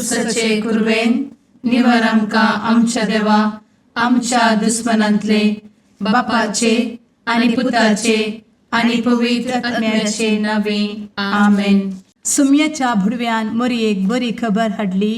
कुर्साचे कुरवेन निवर आमकां आमच्या देवा आमच्या दुस्मनांतले बापाचे आनी पुताचे आनी पवित्र आत्म्याचे नावे. आमेन. सुम्याच्या भुडव्यान मोरयेक बरी खबर हाडली.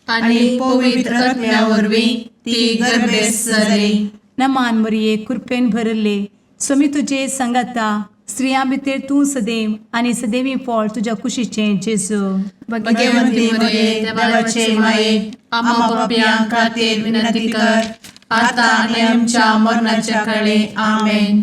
आनी पवित्र आत्म्या वरवीं ती गर्भेस्त जाली. नमान मोरये, कृपेन भरले, स्वामी तुजे सांगाता. स्त्रियां भितर तूं सदैव आनी सदैवी फळ तुज्या कुशीचें जेजू. भगवंती मरिये, देवाचे माये, आम्हा पापयां खातीर विनंती कर, आता आनी आमच्या मरणाच्या काळी. आमेन.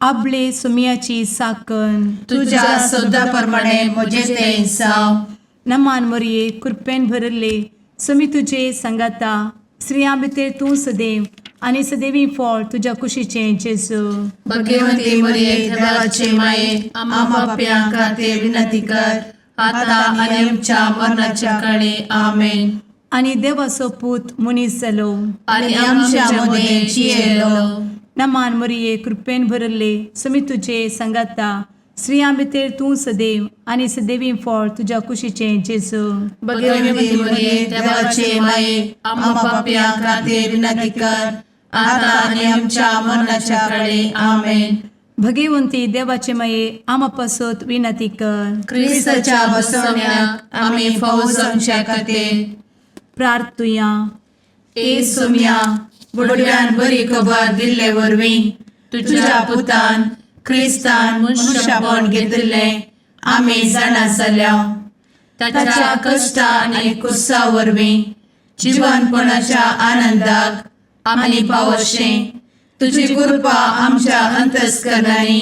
आबले सुम्याची साकन. तुझ्या शब्दा प्रमाणे म्हजे ते जावं. नमान मोरये, कृपेन भरले, स्वामी तुजे सांगाता. स्त्रियां भितर तूं सदैव आनी सदैवी फळ तुज्या कुशीचें जेजू. भगवंती मरिये, देवाचे माये, आम्हा पापयां खातीर विनंती कर, आता आनी आमच्या मरणाच्या काळी. आमेन. आनी देवाचो पूत मनीस जालो आनी आमच्या मदें जियेलो. नमान मोरये, कृपेन भरले, स्वामी तुजे सांगाता. स्त्रियां भितर तूं सदैव आनी सदैवी फळ तुज्या कुशीचें जेजू. भगवंती मरिये, देवाचे माये, आम्हा पापयां खातीर विनंती कर, आता आनी आमच्या मरणाच्या काळी. आमेन. भगवंती देवाचे माये, आमा पासत विनंती कर. क्रिस्ताच्या बसवण्याक आमी फावो जावच्या खातीर. प्रार्थुया. ए सोम्या, बुडव्यान बरी खबर दिल्ले वरवीं तुझ्या पुतान क्रिस्तान मनुष्यपण घेतिल्लें आमी जाणा जाल्या. ताच्या कश्टा आनी कुर्सा वरवीं जिवनपणाच्या आनंदाक आमी पावशें तुजी कृपा आमच्या अंतस्करणांनी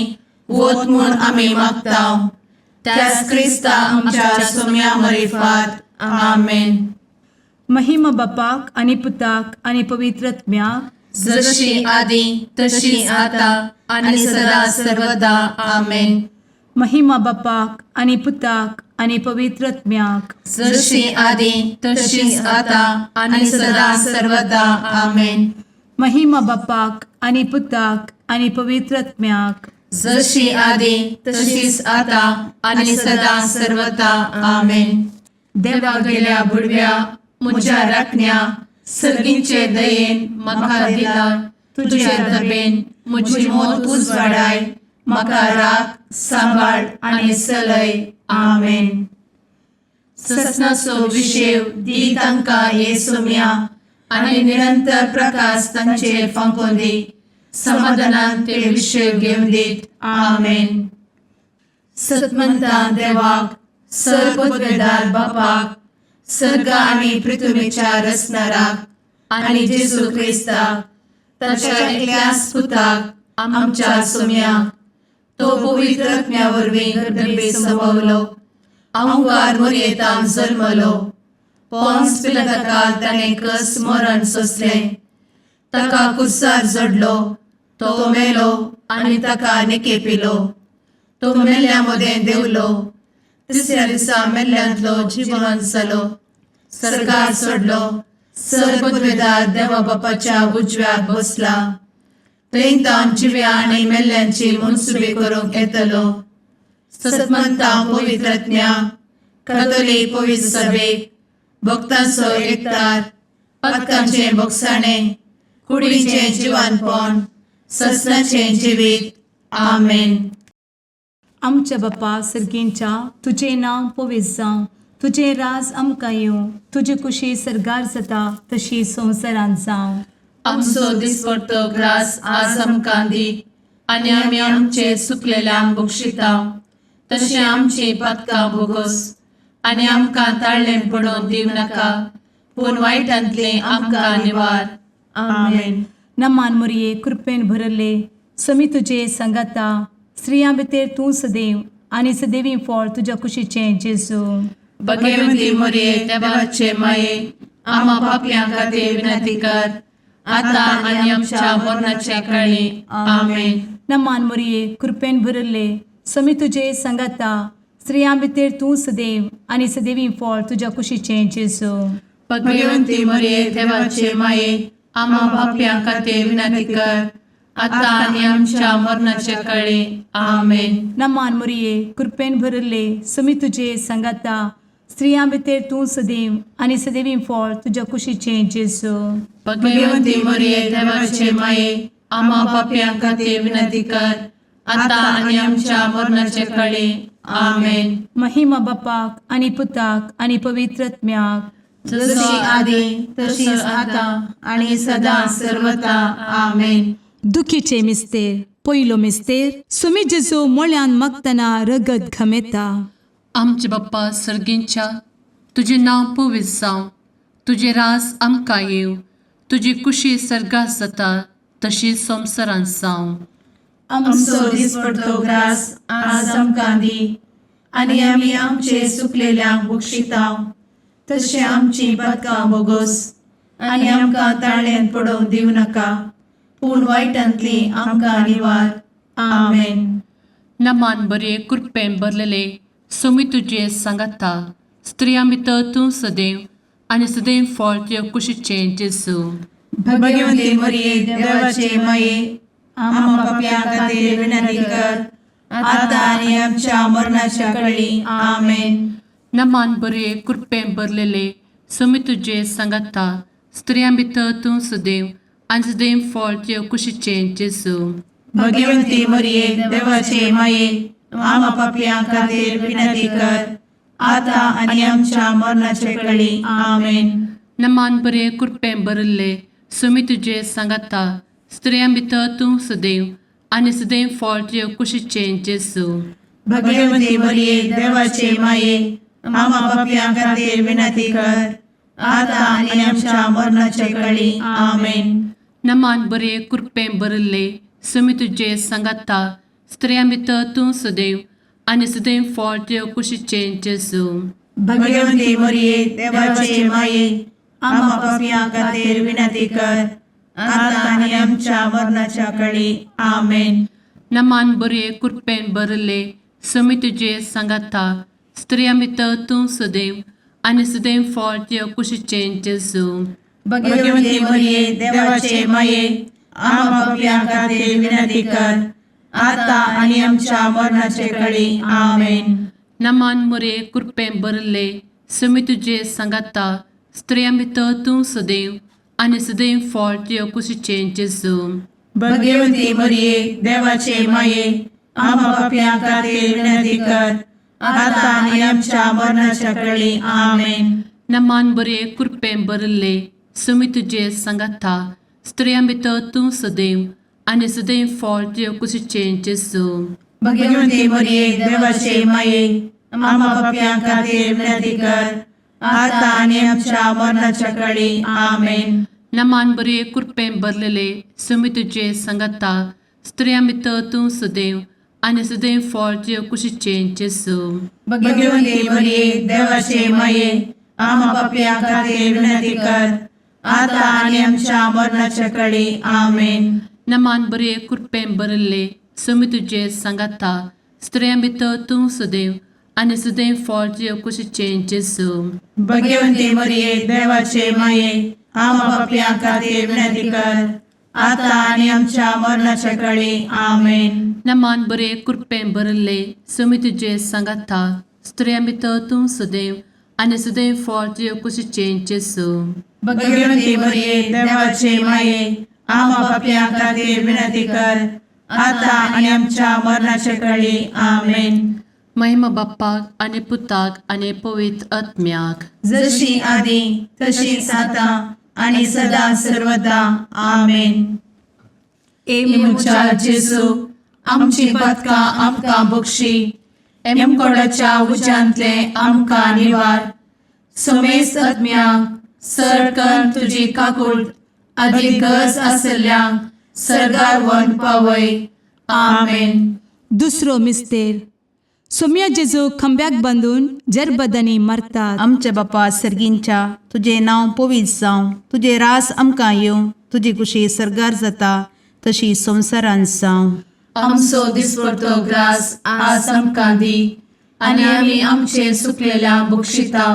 वत म्हूण आमी मागता, त्याच क्रिस्ता आमच्या सोम्या मरिफात. आमेन. महिमा बापाक आनी पुताक आनी पवित्र आत्म्याक. जशी आदी तशी आता आणि सदा सर्वदा. आमेन. महिमा बापाक आनी पुताक आनी पवित्र आत्म्याक. जशी आदी तशीच आता आणि सदा सर्वदा. आमेन. महिमा बापाक आनी पुताक आनी पवित्र आत्म्याक. जशी आदी तशीच आता आणि सदा सर्वदा. आमेन. देवा गेल्या बुडव्या म्हज्या राखण्या, सर्गींचे दयेन म्हाका दिला तुझे दबेन म्हजी मोत उजवाडाय, म्हाका राख, सांबाळ आनी चलय. आमेन. ससनाचो विशेव दी तांकां हे सोम्या आनी निरंतर प्रकाश तांचेर फांकोवन दी. समाधानान ते विशेव घेवन दीत. आमेन. सतमंता देवाक, सर्वपदवेदार बापाक, सर्ग आनी पृथ्वीच्या रचणाराक आनी जेजू क्रिस्ताक, ताच्या एकल्याच पुताक, आमच्या सोम्याक, तो पवित्र आत्म्या वरवीं गर्भे संभवलो, अंकार मोरयेतान जल्मलो, पोन्स पिलाताकाल ताणें कस मरण सोंसलें, ताका कुर्सार जडलो, तो मेलो आनी ताका निकेपिलो, तो मेल्ल्या मदें देंवलो, तिसऱ्या दिसा मेल्ल्यांतलो जिवन जालो, सर्गार सोडलो, सर्वपदवेदार देवा बापाच्या उजव्याक बसला, थंय तावन जिव्या आनी मेल्ल्यांची मनसुबी करूंक येतलो. सतमंता पवित्रज्ञा कथोलीक पवित्र सभेक, भक्तांचो एकतार, पातकांचें भोगसाणें, कुडीचें जिवानपण, ससनाचें जिवीत. आमेन. आमच्या बापा सर्गींच्या, तुजें नांव पवित्र जावं, तुजें राज आमकां येवं, तुजी कुशी सर्गार जाता तशी संवसारांत जावं. आमचो दिसपडतो ग्रास आज आमकां दी आनी आमी आमचे चुकलेल्यांक बक्षिता तशें आमची पातकां भोगोस आनी आमकां ताळ्ळें पडोवन दिवं नाका, पूण वायटांतलें आमकां निवार. आमेन. नमान मोरये, कृपेन भरले, समी तुजे सांगाता. स्त्रियां भितर तूं सदैव आनी सदैवी फळ तुज्या कुशीचें जेजू. भगवंती मोरये, देवाचे माये, आम्हा पापयां खातीर विनंती कर, आता आनी आमच्या मरणाच्या काळी. आमेन. नमान मोरये, कृपेन भरले, समी तुजे सांगाता. स्त्रियां भितर तूं सदैव आनी सदैवी फळ तुज्या कुशीचें जेजू. भगवंती मोरये, देवाचे माये, आम्हा पापयां खातीर विनंती कर, आता आनी आमच्या मरणाच्या काळी. आमेन. नमान मोरये, कृपेन भरले, समी तुजे सांगाता. स्त्रियां भितर तूं सदैव आनी सदैवी फळ तुज्या कुशीचें जेजू. भगवंती मरिये, देवाचे माये, आम्हा पापयां खातीर विनंती कर, आता आनी आमच्या मरणाचे कळे. आमेन. महिमा बापाक आनी पुताक आनी पवित्र आत्म्याक. जशी आदी तशीच आता आणि सदा सर्वता. आमेन. दुखीचे मिस्तेर. पयलो मिस्तेर, सुमी जेजू मोळ्यान मागतना रगत घमेता. आमचे बाप्पा सर्गींच्या, तुजें नांव पवित्र जावं, तुजें रास आमकां येवं, तुजी कुशी सर्गात जाता तशी संवसारांत जावं. आमचो दिसपडतो ग्रास आज आमकां दी आनी आमी आमचे सुकलेल्यांक बक्षितांव तशें आमची पदकां बोगोस आनी आमकां ताळ्यान पडोवंक दिवं नाका, पूण वायटांतली आमकां निवार. आमेन. नमान बरे, कृपेन भरलेले, सोमी तुजे सांगाता, स्त्रियां भितर तूं सदैव आनी सदैव फळ तुजे कुशीचें जेजू. भगवंती मरिये, देवाचे माये, आम्हा पापयां खातीर विनंती कर, आता आनी आमच्या मरणाच्या कळी. आमेन. नमान बरे, कृपेन भरलेले, सोमी तुजे सांगाता, स्त्रियां भितर तूं सदैव आनी सदैव फळ तुजे कुशीचें जेजू. भगवंती मरिये, देवाचे माये, आम्हा पापयां खातीर विनंती कर, आता आनी आमच्या मरणाच्या कळी. आमेन. नमान बरे, कृपेन भरिल्ले, सोमी तुजे सांगाता, स्त्रियां भितर तूं सदैव आनी सदैव फळ तुजे कुशीचें जेजू. भगवंती मरिये, देवाचे माये, आम्हा पापयां खातीर विनंती कर, आता आनी आमच्या मरणाच्या कळी. आमेन. नमान बरे, कृपेन भरिल्ले, सोमी तुजे सांगाता, स्त्रियां भितर तूं सदैव आनी सदैव फळ तुजे कुशीचें जेजू. भगवंती मरिये, देवाचे माये, आम्हा पापयां खातीर विनंती कर, आता आनी आमच्या मरणाच्या कळी. आमेन. नमान बरे, कृपेन भरिल्ले, सोमी तुजे सांगाता, स्त्रियां भितर तूं सदैव आनी सदैव फळ तुजे कुशीचें जेजू. भगवंती मरिये, देवाचे माये, आम्हा पापयां खातीर विनंती कर, आता आनी आमच्या मरणाचे कळी. आमेन. नमान मरे, कृपेन भरिल्ले, सोमी तुजे सांगाता, स्त्रियां भितर तूं सदैव आनी सदैव फळ तुजे कुशीचें जेजू. भगवंती मरिये, देवाचे माये, आम्हा पापयां खातीर विनंती कर, आता आनी आमच्या मरणाच्या कळी. आमेन. नमान बरे, कृपेन भरिल्ले, सोमी तुजे सांगाता, स्त्रियां भितर तूं सदैव आनी सदैव फळ तुजे कुशीचें जेजू. भगवंती मरिये, देवाचे माये, आम्हा पापयां खातीर विनंती कर, आता आनी आमच्या मरणाच्या कळी. आमेन. नमान बरे, कृपेन भरलेले, सोमी तुजे सांगाता, स्त्रियां भितर तूं सदैव आनी सदैव फळ तुजे कुशीचें जेजू. भगवंती मरिये, देवाचे माये, आम्हा पापयां खातीर विनंती कर, आता आनी आमच्या मरणाच्या कळी. आमेन. नमान बरे, कृपेन भरिल्ले, सोमी तुजे सांगाता, स्त्रियां भितर तूं सदैव आनी सदैव फळ तुजे कुशीचें जेजू. भगवंती मरिये, देवाचे माये, आम्हा पापयां खातीर विनंती कर, आता आनी आमच्या मरणाच्या कळी. आमेन. नमान बरे, कृपेन भरिल्ले, सोमी तुजे सांगाता, स्त्रियां भितर तूं सदैव आनी सदैव फळ तुजे कुशीचें जेजू. भगवंती मरिये, देवाचे माये, आम्हा पापयां खातीर विनंती कर, आता आनी आमच्या मरणाच्या कळी. आमेन. महिमा बाप्पाक आनी पुताक आनी पवित्र आत्म्याक. जशी आदी तशीच आता आणि सदा सर्वदा. आमेन. ए म्हज्या जेजू, आमची पदकां आमकां बक्षी, एमकोडाच्या उज्यांतले आमकां निवार, समेस्त आत्म्यांक सरकन तुजी काकूळ आदी गरज आसल्ल्यांक सरगार व्हरून पावय. आमेन. दुसरो मिस्तेर, सोम्या जेजू खांब्याक बांदून जरबदांनी मारतात. आमच्या बापा सर्गींच्या, तुजें नांव पवित्र जावं, तुजें रास आमकां येवं, तुजी कुशी सर्गार जाता तशी संवसारांत जावं. आमचो दिसपडतो ग्रास आज आमकां दी आनी आमी आमचे सुकलेल्या बक्षिता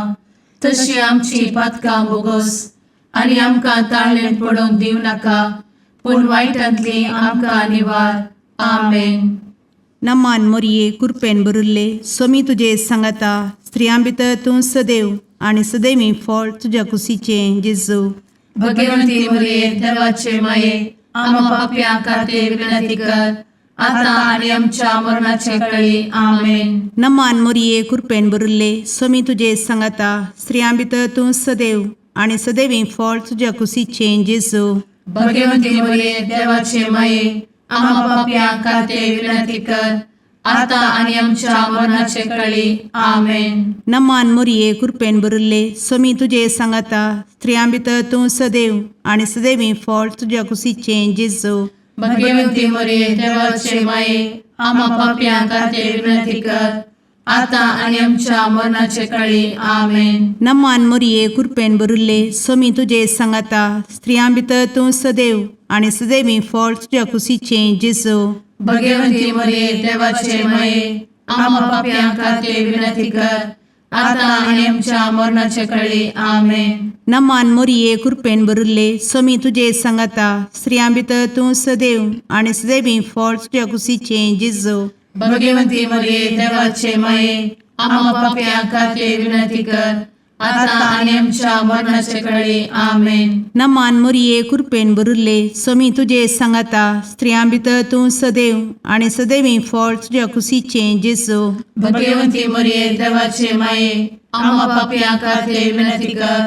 तशी आमची पातकां बोगोस आनी आमकां ताळ्ळें पडोवंक दिवं नाका, पूण वायटांतली आमकां निवार. आमेन. नमान मोरये कुरपेन बरुल्ले सोमी तुजे सांगाता स्त्रियां भितर तूं सदैव आनी सदैवी फळ तुज्या कुशीचें जेजू. भगवंती मरिये देवाचे माये आम्हा पापयां खातीर विनंती कर आता आणि आमच्या मरणाच्या कळी. आमेन. नमान मोरये कुरपेन बरुल्ले सोमी तुजे सांगाता स्त्रियां भितर तूं सदैव आनी सदैवी फळ तुज्या कुशीचें जेजू. भगवंती मरिये देवाचे माये आम्हा पापयां खातीर विनंती कर आता आणि आमच्या मरणाच्या कळी. आमेन. नमान मोरये कुरपेन बरुल्ले सोमी तुजे सांगाता स्त्रियां भितर तूं सदैव आनी सदैवी फळ तुज्या कुशीचें जेजू. भगवंती मरिये देवाचे माये आम्हा पापयां खातीर विनंती कर आता आणि आमच्या मरणाच्या कळी. आमेन. नमान मोरये कुरपेन बरुल्ले सोमी तुजे सांगाता स्त्रियां भितर तूं सदैव आनी सदैवी फळ तुज्या कुशीचें जेजू. भगवंती मरिये देवाचे माये आम्हा पापयां खातीर विनंती कर आता आणि आमच्या मरणाच्या कळी. आमेन. नमान मोरये कुरपेन बरुल्ले सोमी तुजे सांगाता स्त्रियां भितर तूं सदैव आनी सदैवी फळ तुज्या कुशीचें जेजू. भगवंती मरिये देवाचे माये आम्हा पापयां खातीर विनंती कर आता आणि आमच्या मरणाच्या कळी. आमेन. नमान मोरये कुरपेन बरुल्ले सोमी तुजे सांगाता स्त्रियां भितर तूं सदैव आनी सदैवी फळ तुज्या कुशीचें जेजू. भगवंती मरिये देवाचे माये आम्हा पापयां खातीर विनंती कर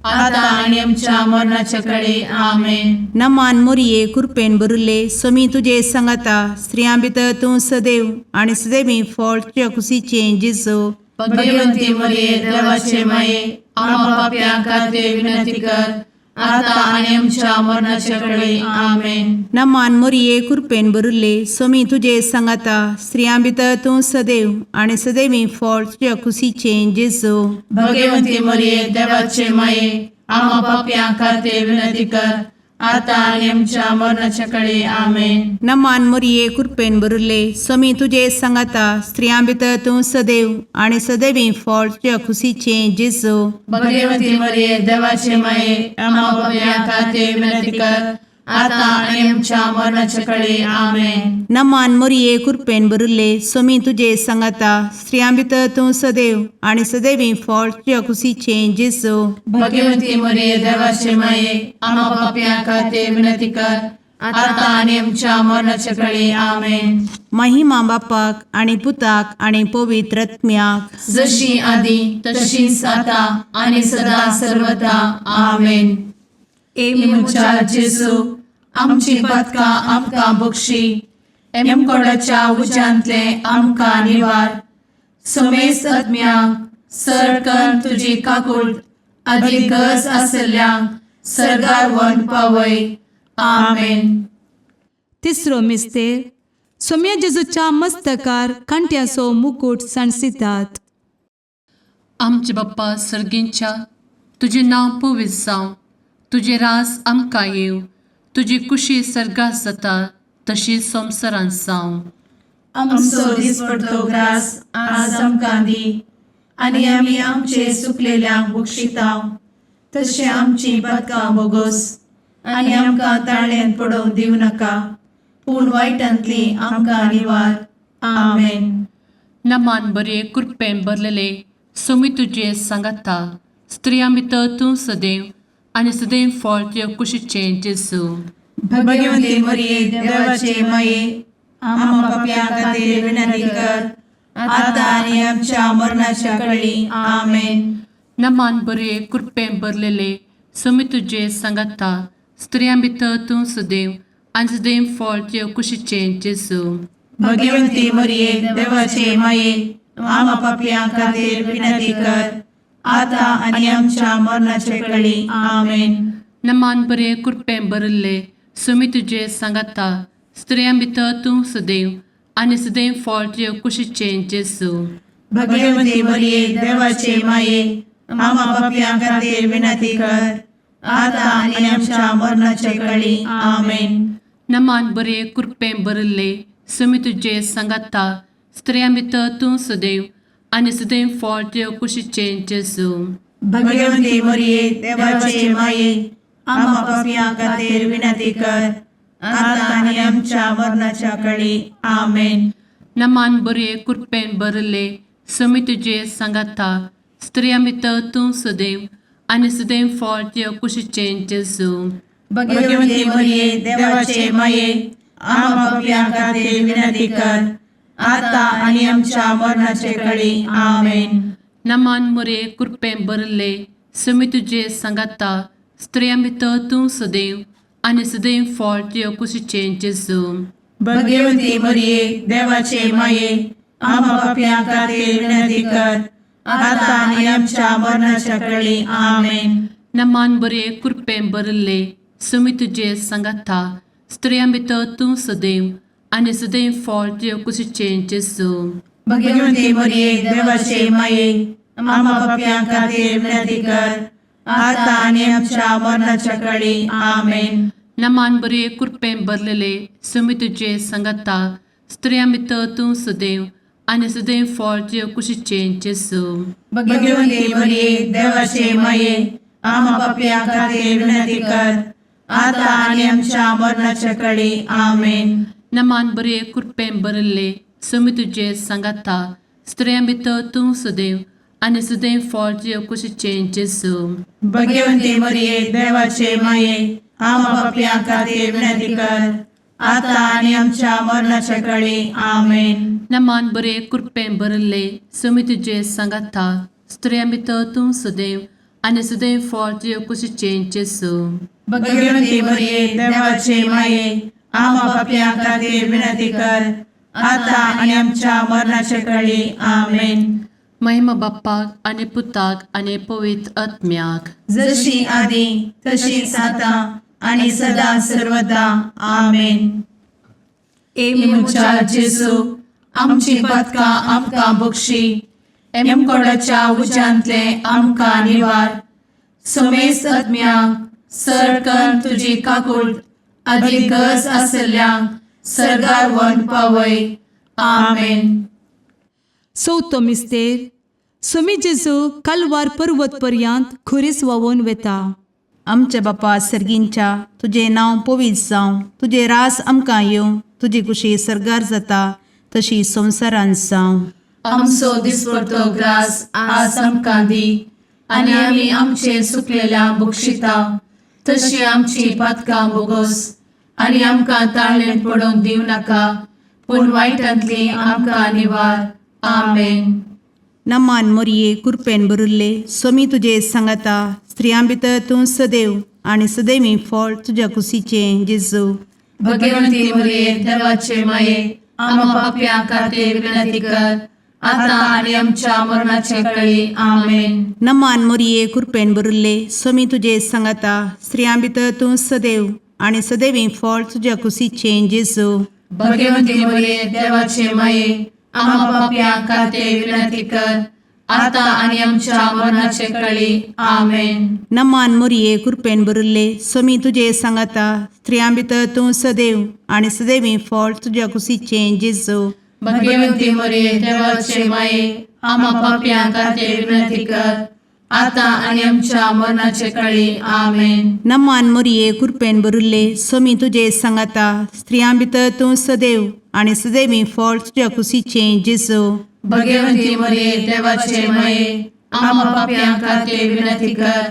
आता आणि आमच्या मरणाच्या कळी. आमेन. नमान मोरये कुरपेन बरुल्ले सोमी तुजे सांगाता स्त्रियां भितर तूं सदैव आनी सदैवी फळ तुज्या कुशीचें जेजू. भगवंती मरिये देवाचे माये आम्हा पापयां खातीर विनंती कर आता आणि आमच्या मरणाच्या कळी. आमेन. नमान मोरये कुरपेन बरुल्ले सोमी तुजे सांगाता स्त्रियां भितर तूं सदैव आनी सदैवी फळ तुज्या कुशीचें जेजू. भगवंती मरिये देवाचे माये आम्हा पापयां खातीर विनंती कर आता आणि आमच्या मरणाच्या कळी. आमेन. नमान मोरये कुरपेन बरुल्ले सोमी तुजे सांगाता स्त्रियां भितर तूं सदैव आनी सदैवी फळ तुज्या कुशीचें जेजू. भगवंती मरिये देवाचे माये आम्हा पापयां खातीर विनंती कर आता आणि आमच्या मरणाच्या कळी. आमेन. नमान मोरये कुरपेन बरुल्ले सोमी तुजे सांगाता स्त्रियां भितर तूं सदैव आनी सदैवी फळ तुज्या कुशीचें जेजू. भगवंती मरिये देवाचे माये आम्हा पापयां खातीर विनंती कर आता आणि आमच्या मरणाच्या कळी. आमेन. महिमा बापाक आनी पुताक आनी पवित्र आत्म्याक. जशी आदी तशीच आता आणि सदा सर्वदा. आमेन. ए म्हज्या जेजू आमची पदकां आमकां बक्षी एमकोडाच्या उज्यांतले आमकां निवार समेस्त आत्म्यांक सरकन तुजी काकूट आदी गरज आसल्ल्यांक सरगार वन पावय. आमेन. तिसरो मिस्तेर सोम्या जेजूच्या मस्तकार कांट्याचो मुकूट सांडसितात. आमचे बाप्पा सर्गींच्या तुजें नांव पवित्र जावं, तुजें राज आमकां येवं, तुजी कुशी सर्गात जाता तशी संवसारांत जावं. आमचो दिसपडतो ग्रास आज आमकां दी आनी आमी आमचे सुकलेल्यांक बक्षितांव तशें आमची पदकां बोगोस आनी आमकां ताळ्यांत पडोवंक दिवं नाका पूण वायटांतली आमकां निवार. आमेन. नमान बरे कृपेन भरलेले सोमी तुजे सांगाता स्त्रियां भितर तूं सदैव आनी सदैव फळ तुज्या कुशीचें जेजू. भगवंती मरिये देवाचे माये आम्हा पापयां खातीर विनंती कर आता आनी आमच्या मरणाच्या कळी. आमेन. नमान बरे कृपेन भरलेले सोमी तुजे सांगाता स्त्रियां भितर तूं सदैव आनी सदैव फळ तुज्या कुशीचें जेजू. भगवंती मरिये देवाचे माये आम्हा पापयां खातीर विनंती कर आता आनी आमच्या मरणाच्या कळी. आमेन. नमान बरे कृपेन भरिल्ले सोमी तुजे सांगाता स्त्रियां भितर तूं सदैव आनी सदैव फळ तुज्या कुशीचें जेजू. भगवंती मरिये देवाचे माये आम्हा पापयां खातीर विनंती कर आता आनी आमच्या मरणाच्या कळी. आमेन. नमान बरे कृपेन भरिल्ले सोमी तुजे सांगाता स्त्रियां भितर तूं सदैव आनी सदैव फळ तुज्या कुशीचें जेजू. भगवंती मरिये देवाचे माये आम्हा पापयां खातीर विनंती कर आता आनी आमच्या मरणाच्या कळी. आमेन. नमान बरे कृपेन भरले समी तुजे सांगाता स्त्रिया भितर तूं सदैव आनी सदैव फळ तुज्या कुशीचें जेजू. भगवती मरिये, देवाचे माये, आम्हा पापयां खातीर विनंती कर, आता आनी आमच्या मरणाचे कळी. आमेन. नमान मुरे कृपेन भरले समी तुजे सांगाता स्त्रिया भितर तूं सदैव आनी सदैव फळ तुज्या कुशीचें जेजू. भगवती मरिये, देवाचे माये, आम्हा पापयां खातीर विनंती कर, आता आनी आमच्या मरणाच्या कळी. आमेन. नमान बरे कृपेन भरले समी तुजे सांगाता स्त्रिया भितर तूं सदैव आनी सदैव फळ तुज्या कुशीचें जेजू. भगवती मरिये, देवाचे माये, आम्हा पापयां खातीर विनंती कर, आता आनी आमच्या मरणाच्या कळी. आमेन. नमान बरे कृपेन भरलेले समी तुजे सांगाता स्त्रिया भितर तूं सदैव आनी सदैव फळ तुज्या कुशीचें जेजू. भगवती मरिये, देवाचे माये, आम्हा पापयां खातीर विनंती कर, आता आनी आमच्या मरणाच्या कळी. आमेन. नमान बरे कृपेन भरले समी तुजे सांगाता स्त्रिया भितर तूं सदैव आनी सदैव फळ तुज्या कुशीचें जेजू. भगवती मरिये, देवाचे माये, आम्हा पापयां खातीर विनंती कर, आता आनी आमच्या मरणाच्या कळी. आमेन. नमान बरे कृपेन भरले समी तुजे सांगाता स्त्रिया भितर तूं सदैव आनी सदैव फळ तुज्या कुशीचें जेजू. भगवती मरिये, देवाचे माये, आम्हा पापयां खातीर विनंती कर, आता आनी आमच्या मरणाच्या कळी. आमेन. महिमा बाप्पाक आनी पुताक आनी पवित्र आत्म्याक. जशी आदी तशीच आता आणि सदा सर्वदा. आमेन. ए म्हज्या जेजू, आमची पातकां आमकां बक्षी, एमकोडाच्या उज्यांतले आमकां निवार, समेस्त आत्म्यांक सरकन तुजी काकूळ आदी गरज आसल्ल्यांक सर्गार व्हरून पावय. आमेन. चवथो मिस्तेर सोमी जेजू कालवार पर्वत पर्यंत खुरीस व्हांवून वेता. आमच्या बापा सर्गींच्या, तुजें नांव पवित्र जावं, तुजें रास आमकां येवं, तुजी कुशी सर्गार जाता तशी संवसारांत जावं. आमचो दिसपडतो ग्रास आज आमकां दी आनी आमी आमचे सुकलेल्या बक्षिता तशी आमची पातकां बोगोस आनी आमकां ताळणेंत पडोवंक दिवं नाका, पूण वायटांतली आमकां निवार. आमेन. नमान मोरये, कुरपेन भरिल्ले, सोमी तुजे सांगाता, स्त्रियां भितर तूं सदैव आनी सदैवी फळ तुज्या कुशीचें जेजू. भगवंती मरिये, देवाचे माये, आम्हा पापयां खातीर विनंती कर, आता आनी आमच्या मरणाचे कळी. आमेन. नमान मोरये, कुरपेन भरिल्ले, सोमी तुजे सांगाता, स्त्रियां भितर तूं सदैव आनी सदैवी फळ तुज्या कुशीचें जेजू. भगवंती मरिये, देवाचे माये, आम्हा पापयां खातीर विनंती कर, आता आनी आमच्या मरणाचे कळी. आमेन. नमान मोरये, कुरपेन भरिल्ले, सोमी तुजे सांगाता, स्त्रियां भितर तूं सदैव आनी सदैवी फळ तुज्या कुशीचें जेजू. भगवंती मरिये, देवाचे माये, आम्हा पापयां खातीर विनंती कर, आता आनी आमच्या मरणाचे कळी. आमेन. नमान मोरये, कुरपेन भरिल्ले, सोमी तुजे सांगाता, स्त्रियां भितर तूं सदैव आनी सदैवी फळ तुज्या कुशीचें जेजू. भगवंती मरिये, देवाचे माये, आम्हा पापयां खातीर विनंती कर,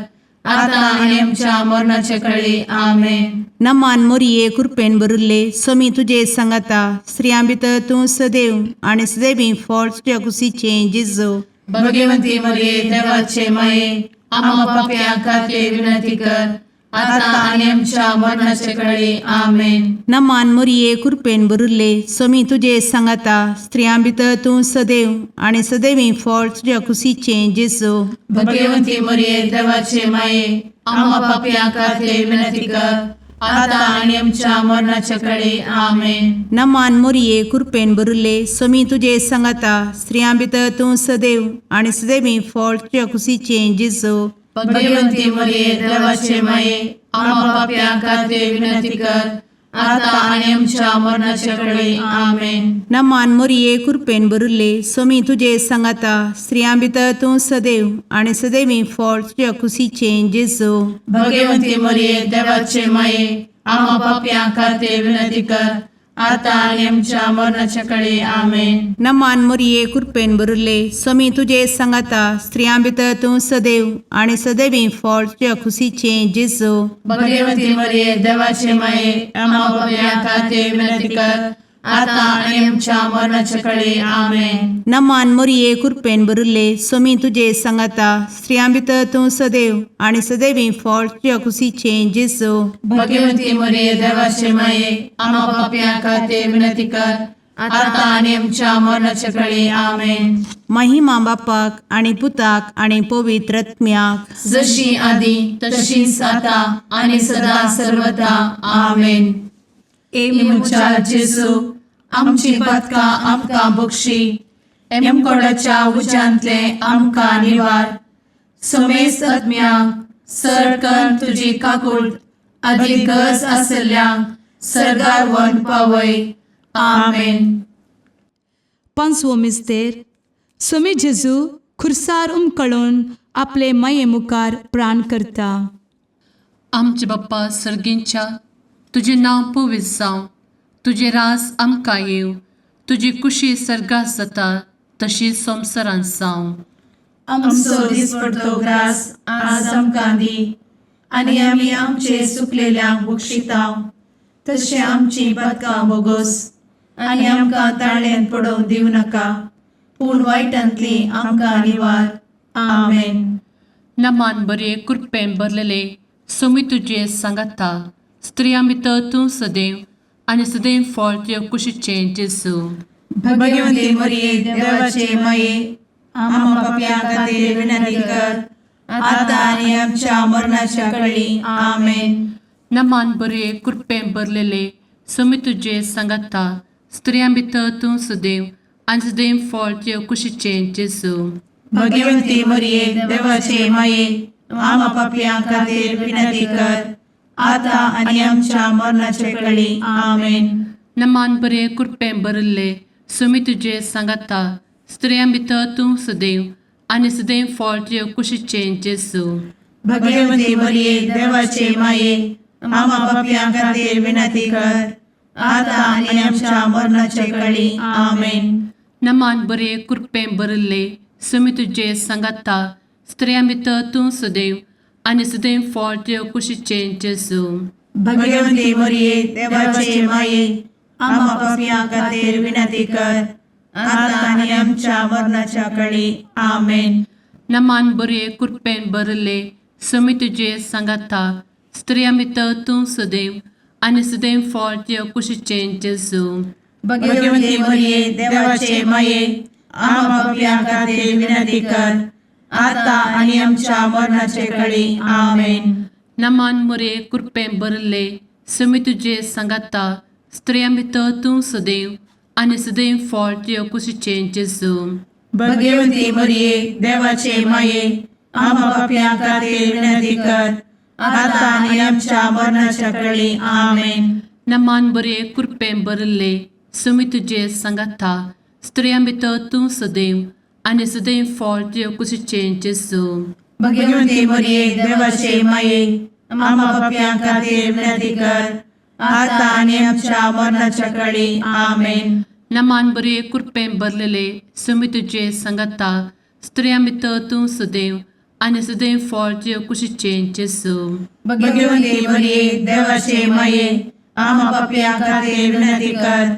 आता आनी आमच्या मरणाचे कळी. आमेन. नमान मोरये, कुरपेन भरिल्ले, सोमी तुजे सांगाता, स्त्रियां भितर तूं सदैव आनी सदैवी फळ तुज्या कुशीचें जेजू. भगवंती मरिये, देवाचे माये, आम्हा पापयां खातीर विनंती कर, आता आनी आमच्या मरणाचे कळी. आमेन. नमान मोरये, कुरपेन भरिल्ले, सोमी तुजे सांगाता, स्त्रियां भितर तूं सदैव आनी सदैवी फळ तुज्या कुशीचें जेजू. भगवंती मरिये, देवाचे माये, आम्हा पापयां खातीर विनंती कर, आता आनी आमच्या मरणाचे कळी. आमेन. नमान मोरये, कुरपेन भरिल्ले, सोमी तुजे सांगाता, स्त्रियां भितर तूं सदैव आनी सदैवी फळ तुज्या कुशीचें जेजू. भगवंती मरिये, देवाचे माये, आम्हा पापयां खातीर विनंती कर, आता आनी आमच्या मरणाचे कळी. आमेन. नमान मोरये, कुरपेन भरिल्ले, सोमी तुजे सांगाता, स्त्रियां भितर तूं सदैव आनी सदैवी फळ तुज्या कुशीचें जेजू. भगवंती मरिये, देवाचे माये, आम्हा पापयां खातीर विनंती कर, आतां आनी आमच्या मरणाच्या कडे. आमेन. नमान मोरये, कृपेन भरिल्ले, स्वामी तुजे सांगाता. स्त्रियां भितर तूं सदैव आनी सदैवी फळ तुज्या खुशीचें जेजू. भगवती मरिये, देवाचे माये, आम्हा पापयां खातीर विनंती कर, आतां आनी आमच्या मरणाच्या कडे. आमेन. नमान मोरये, कृपेन भरिल्ले, स्वामी तुजे सांगाता. स्त्रियां भितर तूं सदैव आनी सदैवी फळ तुज्या खुशीचें जेजू. भगवती मरिये, देवाचे माये, आम्हा पापयां खातीर विनंती कर, आतां आनी आमच्या मरणाच्या कडे. आमेन. महिमा बापाक आनी पुताक आनी पवित्र आत्म्याक. जशी आदी तशीच आता आणि सदा सर्वदा. आमेन. ए म्हज्या जेजू, आमची पदकां आमकां बक्षी, एमकोडाच्या उज्यांतले आमकां निवार, समेस्त आत्म्यांक सरकन तुजी काकूट आदी गरज आशिल्ल्यांक सरगार वन पावय. आमेन. पांचवो मिस्तेर. स्वामी जेजू खुर्सार उमकळून आपले माये मुखार प्राण करता. आमचे बाप्पा सर्गींच्या, तुजें नांव पवित्र जावं, तुजें रास आमकां येवं, तुजी कुशी सर्गात जाता तशी संवसारांत जावं. आमचो दिसपडतो ग्रास आज आमकां दी, आनी आमी आमचे सुकलेल्यांक बक्षितांव, तशें आमची पदकां बोगोस, आनी आमकां ताळ्यान पडोवंक दिवं नाका, पूण वायटांतली आमकां निवार. आमेन. नमान बरे, कृपेन भरलेले, स्वामी तुजे सांगाता. स्त्रियां भितर तूं सदैव आनी सदैव फळ तुज्या कुशीचें जेजू. भगवती मरिये, देवाचे माये, आम्हा पापयां खातीर विनंती कर, आतां आनी आमच्या मरणाच्या कळी. आमेन. नमान बरे, कृपेन भरलेले, स्वामी तुजे सांगाता. स्त्रियां भितर तूं सदैव आनी सदैव फळ तुज्या कुशीचें जेजू. भगवती मरिये, देवाचे माये, आम्हा पापयां खातीर विनंती कर, आतां आनी आमच्या मरणाचे कळी. आमेन. नमान बरे, कृपेन भरिल्ले, स्वामी तुजे सांगाता. स्त्रियां भितर तूं सदैव आनी सदैव फळ तुज्या कुशीचें जेजू. भगवती मरिये, देवाचे माये, आम्हा पापयां खातीर विनंती कर, आतां आनी आमच्या मरणाचे कळी. आमेन. नमान बरे, कृपेन भरिल्ले, स्वामी तुजे सांगाता. स्त्रियां भितर तूं सदैव आनी सदैव फळ तुज्या कुशीचें जेजू. भगवती मरिये, देवाचे माये, आम्हा पापयां खातीर विनंती कर, आतां आनी आमच्या मरणाच्या कळी. आमेन. नमान बरे, कृपेन भरिल्ले, स्वामी तुजे सांगाता. स्त्रियां भितर तूं सदैव आनी सदैव फळ तुज्या कुशीचें जेजू. भगवती मरिये, देवाचे माये, आम्हा पापयां खातीर विनंती कर, आतां आनी आमच्या मरणाचे कळी. आमेन. नमान मोरे, कृपेन भरिल्ले, स्वामी तुजे सांगाता. स्त्रियां भितर तूं सदैव आनी सदैव फळ तुज्या कुशीचें जेजू. भगवती मरिये, देवाचे माये, आम्हा पापयां खातीर विनंती कर, आतां आनी आमच्या मरणाच्या कळी. आमेन. नमान बरे, कृपेन भरिल्ले, स्वामी तुजे सांगाता. स्त्रियां भितर तूं सदैव आनी सदैव फळ तुज्या कुशीचें जेजू. भगवती मरिये, देवाचे माये, आम्हा पापयां खातीर विनंती कर, आतां आनी आमच्या मरणाच्या कळी. आमेन. नमान बरे, कृपेन भरलेले, स्वामी तुजे सांगाता. स्त्रियां भितर तूं सदैव आनी सदैव फळ तुज्या कुशीचें जेजू. भगवती मरिये, देवाचे माये, आम्हा पापयां खातीर विनंती कर,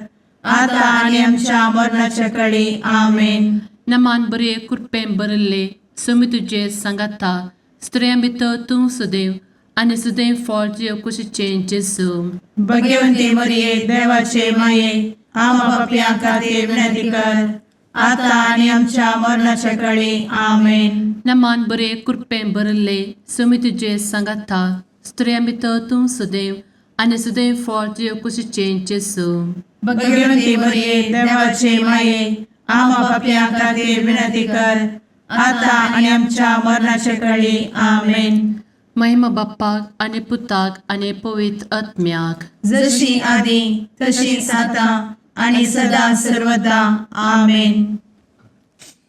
आतां आनी आमच्या मरणाच्या कळी. आमेन. नमान बरे, कृपेन भरिल्ले, स्वामी तुजे सांगाता. स्त्रियां भितर तूं सदैव आनी सदैव फळ तुज्या कुशीचें जेजू. भगवती मरिये, देवाचे माये, आम्हा पापयां खातीर विनंती कर, आतां आनी आमच्या मरणाच्या कळी. आमेन. नमान बरे, कृपेन भरिल्ले, स्वामी तुजे सांगाता. स्त्रियां भितर तूं सदैव आनी सदैव फळ तुज्या कुशीचें जेजू. भगवती मरिये, देवाचे माये, आम्हा पापयां खातीर विनंती कर, आतां आनी आमच्या मरणाच्या कळी. आमेन. महिमा बाप्पाक आनी पुताक आनी पवित्र आत्म्याक. जशी आदी तशीच आतां आणि सदा सर्वदा. आमेन.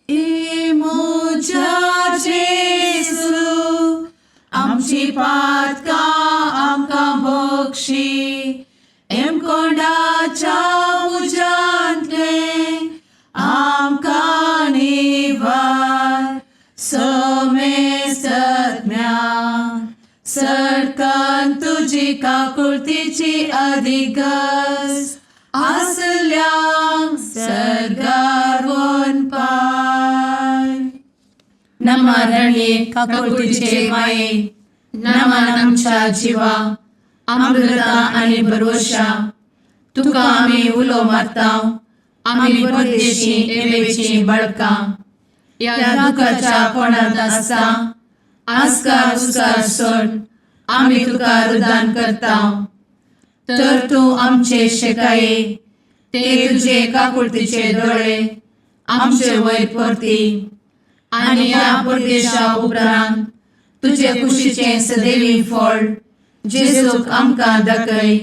ए म्हज्या जेजू, आमची पातकां आमकां बक्षी, एमकोंडाच्या तुजी काकुळतीची अधिगस आसल्यांक सर्गार वनपाय. नमा रणये काकुळतीचे माये, नमन आमच्या जिवा, अमृता आनी भरवशा. तुका आमी उलो मारता, आमी परदेशी एवेची बळकां ह्या दुखाच्या कोणांत आसता आस्कार उस्कार सोड आमी तुका रुदान करता. तर तूं आमचे शेकाये ते तुजे काकुळतीचे दोळे आमचे वयर परती आनी ह्या परदेशा उपरांत तुजे कुशीचें सदैवी फळ जेजूक आमकां दाखय.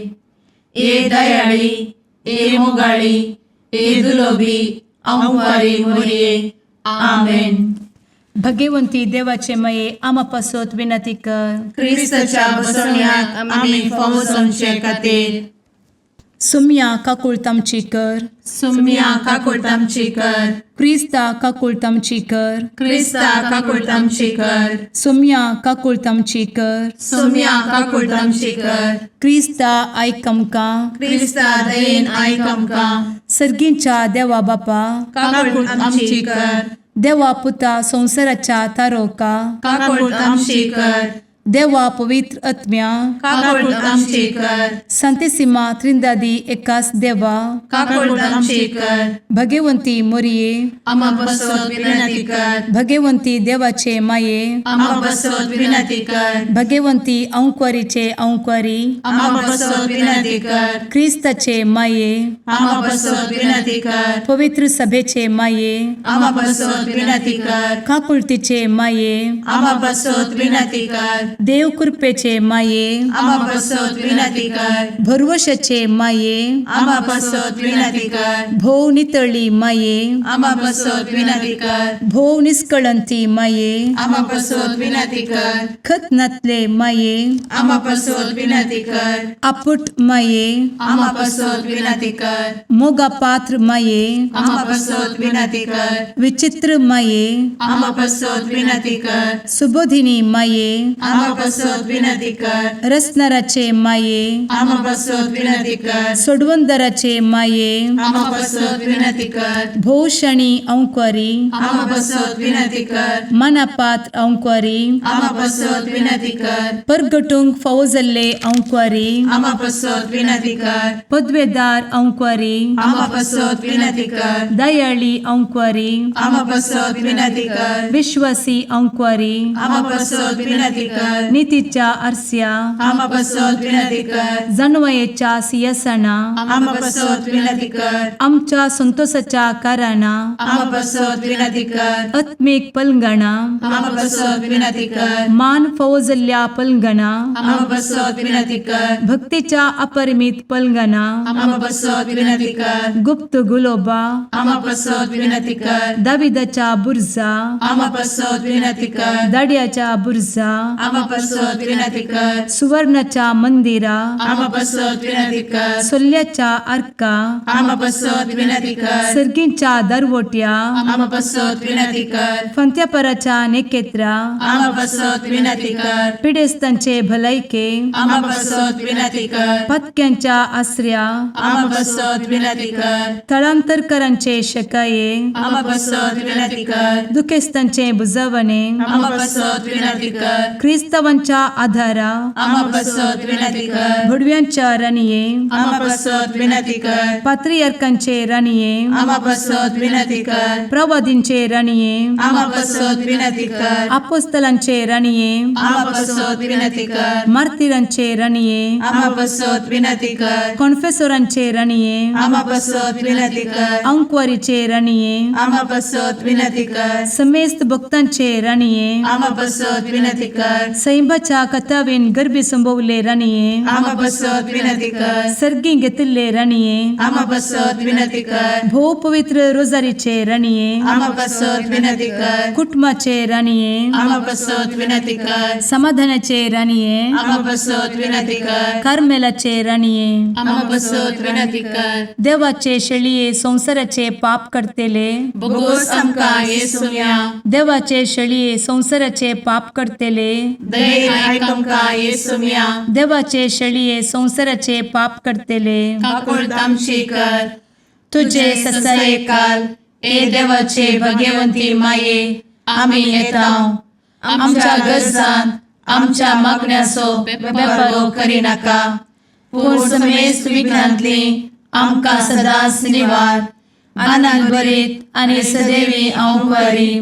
ए दयाळी, ए मोगाळी, ए दुलोबी अंवारी मोरये. आमेन. भगवंती देवाचे मये आमा पासत विनंती कर. क्रिस्ताच्या बसवण्याक आमी फावो जावचे खातीर. सुम्या काकुळत आमची कर. सुम्या काकुळट आमची कर. क्रिस्ता काकुळत आमची कर. क्रिस्ता काकुळट आमची कर. सुम्या काकुळत आमची कर. सुम्या काकुळट आमची कर. क्रिस्ता आयक आमकां. क्रिस्ता दयेन आयक आमकां. सर्गींच्या देवा बापा, काकुळट आमची कर. देवा पुता संवसाराच्या तारोका, काकुळट आमची कर. देवा पवित्र आत्म्या, काकुळट आमची कर. संतेसिमा त्रिंदादी एकास देवा, काकुळट आमची कर. भगवंती मोरये, आमा बसत विनंती कर. भगवंती देवाचे माये, आमा बसत विनंती कर. भगवंती अंक्वारीचे अंक्वारी, आमा बसत विनंती कर. क्रिस्ताचे माये, आमा बसत विनंती कर. पवित्र सभेचे माये, आमा बसत विनंती कर. काकुळतीचे माये, आमा बसत विनंती कर. देव कृपेचे माये, आमा बसत विनंती कर. भरवशाचे माये, आमा बसत विनंती कर. भोव नितळी माये, आमा बसत विनंती कर. भोव निष्कळंती माये, आमा बसत विनंती कर. खत नातले माये, आमा बसत विनंती कर. आपुट माये, आमा बसत विनंती कर. मोगा पात्र माये, आमा बसत विनंती कर. विचित्र माये, आमा बसत विनंती कर. सुबोधिनी माये, आमा बसत विनंती कर. रसनाराचे माये, आमा बसत विनंती कर. सोडवंदराचे माये, आमा बसत विनंती कर. भोवशणी अंक्वारी, आमा बसत विनंती कर. मनापात्र अंक्वारी, आमा बसत विनंती कर. परगटूंक फावो जाल्ले अंक्वारी, आमा बसत विनंती कर. पदवेदार अंक्वारी, आमा बसत विनंती कर. दयाळी अंक्वारी, आमा बसत विनंती कर. विश्वासी अंक्वारी, आमा बसत विनंती कर. नितीच्या आरस्या, आमा बसत विनंती कर. जानवयेच्या सियासना, आमा बसत विनंती कर. आमच्या संतोषाच्या कारणा, आमा बसत विनंती कर. आत्मीक पलंगणा, आमा बसत विनंती कर. मान फावो जाल्ल्या पलंगणा, आमा बसत विनंती कर. भक्तीच्या अपरिमित पलंगणा, आमा बसत विनंती कर. गुप्त गुलोबा, आमा बसत विनंती कर. दाविदाच्या बुर्जा, आमा बसत विनंती कर. दाड्याच्या बुर्जा, आमा बसत विनंती कर. सुवर्णाच्या मंदिरा, आमा बसत विनंती कर. सोल्ल्याच्या आर्का, आमा बसत विनंती कर. सर्गींच्या दरवट्या, आमा बसत विनंती कर. फंत्यापराच्या नेकेत्रा, आमा बसत विनंती कर. पिडेस्तांचे भलायके, आमा बसत विनंती कर. पत्क्यांच्या आसऱ्या, आमा बसत विनंती कर. थळांतरकरांचे शकाये, आमा बसत विनंती कर. दुखेस्तांचे बुजवणे, आमा बसत विनंती कर. क्रिस्तावांच्या आधारा, आमा बसत विनंती कर. भडव्यांच्या राणये, आमा बसत विनंती कर. पात्रियार्कांचे राणये, आमा बसत विनंती कर. प्रवादींचे राणये, आमा बसत विनंती कर. आपोस्तलांचे राणये, आमा बसत विनंती कर. मार्तिरांचे राणये, आमा बसत विनंती कर. कॉन्फेसोरांचे राणये, आमा बसत विनंती कर. अंक्वारीचे राणये, आमा बसत विनंती कर. समेस्त भक्तांचे राणये, आमा बसत विनंती कर. सैंबाच्या कथावेन गर्भी संभवले राणये, आमा बसत विनंती कर. सर्गी घेतिल्ले राणये, आमा बसत विनंती कर. भोव पवित्र रोजारीचे राणये, आमा बसत विनंती कर. कुटुंबाचे राणये, आमा बसत विनंती कर. समाधानाचे राणये, आमा बसत विनंती कर. कार्मेलाचे राणये, आमा बसत विनंती कर. देवाचे शेळये संवसाराचे पाप करतेले, बोगोस आमकां येसुया. देवाचे शेळये संवसाराचे पाप करतेले, दयेन आयक आमकां येसुम्या. देवाचे शेळये संवसाराचे पाप करतले, काकुळट आमची कर. तुझे तुझे ससायेकाल ए देवाचे भगवंती माये, आमी येता आमच्या गरजांत आमच्या मागण्याचो बेपर्वो करिनाका, पूण समेस्त विघ्नांतली आमकां सदांच निवार. आनंद भरीत आनी सदैवी हांव बरी.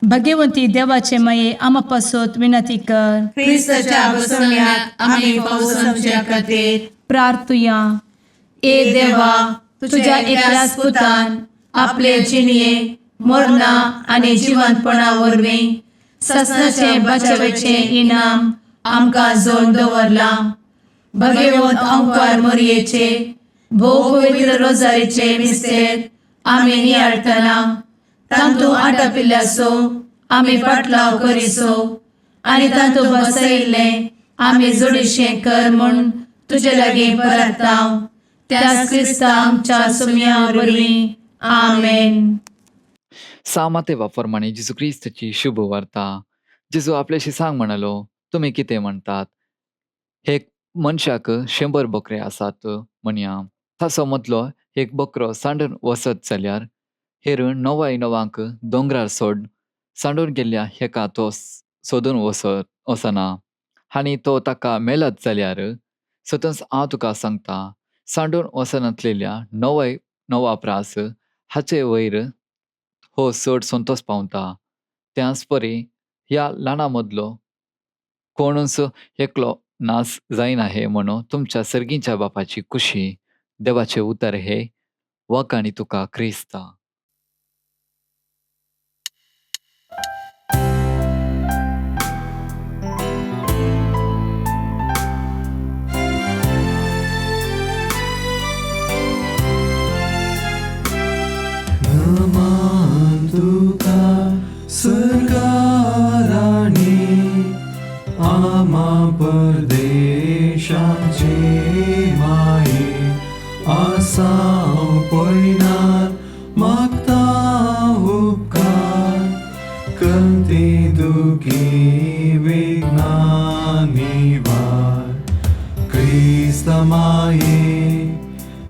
भगवंती देवाचे माये, आमा पासत विनंती कर. क्रिस्ताच्या बसवण्याक आमी पावसाच्या खातीर प्रार्थुया. ए देवा, तुझ्या एकल्याच पुतान आपले जिणये मरणा आनी जिवंतपणा वरवीं ससनाचे बचावेचे इनाम आमकां जोड दवरलां. भगवंत अंकार मोरयेचे भोव पवित्र रोजारीचे मिस्तेर आमी नियाळटना तांतू आटापिल्ल्याचो आमी पाटलाव करिसो आनी तांतू बसयिल्लें आमी जोडीशें कर म्हूण तुजे लागीं परताव, त्याच क्रिस्ता आमच्या सुम्या वरवीं. आमेन. सामाते प्रमाणे जेजू क्रिस्ताची शुभ वार्ता. जेजू आपल्याशी सांग म्हणालो, तुमी कितें म्हणटात? एक मनशाक 100 बकरे आसात म्हणया, ताचो मदलो एक बकरो सांडून वचत जाल्यार हेर 99 दोंगरार सोड सांडून गेल्ल्या हेका तो सोदून वचना आनी तो ताका मेळत जाल्यार, सतच हांव तुका सांगता, सांडून वचनातलेल्या 99 प्रास हाचे वयर हो चड संतोश पावता. त्याच परी ह्या ल्हाना मदलो कोणूच एकलो नास जायना हे म्हणून तुमच्या सर्गीच्या बापाची खुशी. देवाचे उतर हे वाकाणी तुका क्रिस्ता. नमान तुका सरकाराणी, आमा परदेशाचे माये, आसाव पयनार मागता उपकार, कंती दुखी विघ्ना निवार. क्रिस्त माये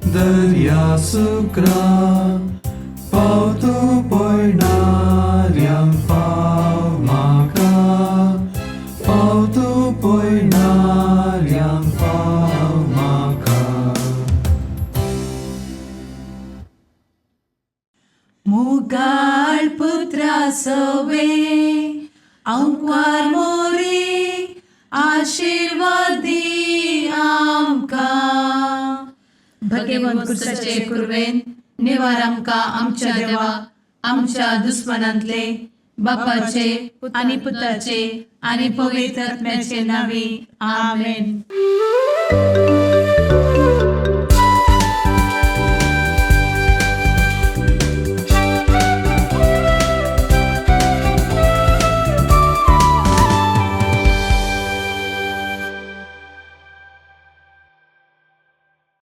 दर्या सुक्रा, पावतो पयणाऱ्यांक पाव म्हाका, पावतो पयणाऱ्यांक पाव म्हाका. मुगाळ पुत्रा सवे अंकार मोरे, आशिर्वाद दी आमकां. भगवंत क्रिस्ताचे कुर्वेन निवार आमकां आमच्या देवा, आमच्या दुस्मनांतले, बापाचे आनी पुताचे आनी पवित्र आत्म्याचे नांवी. आमेन.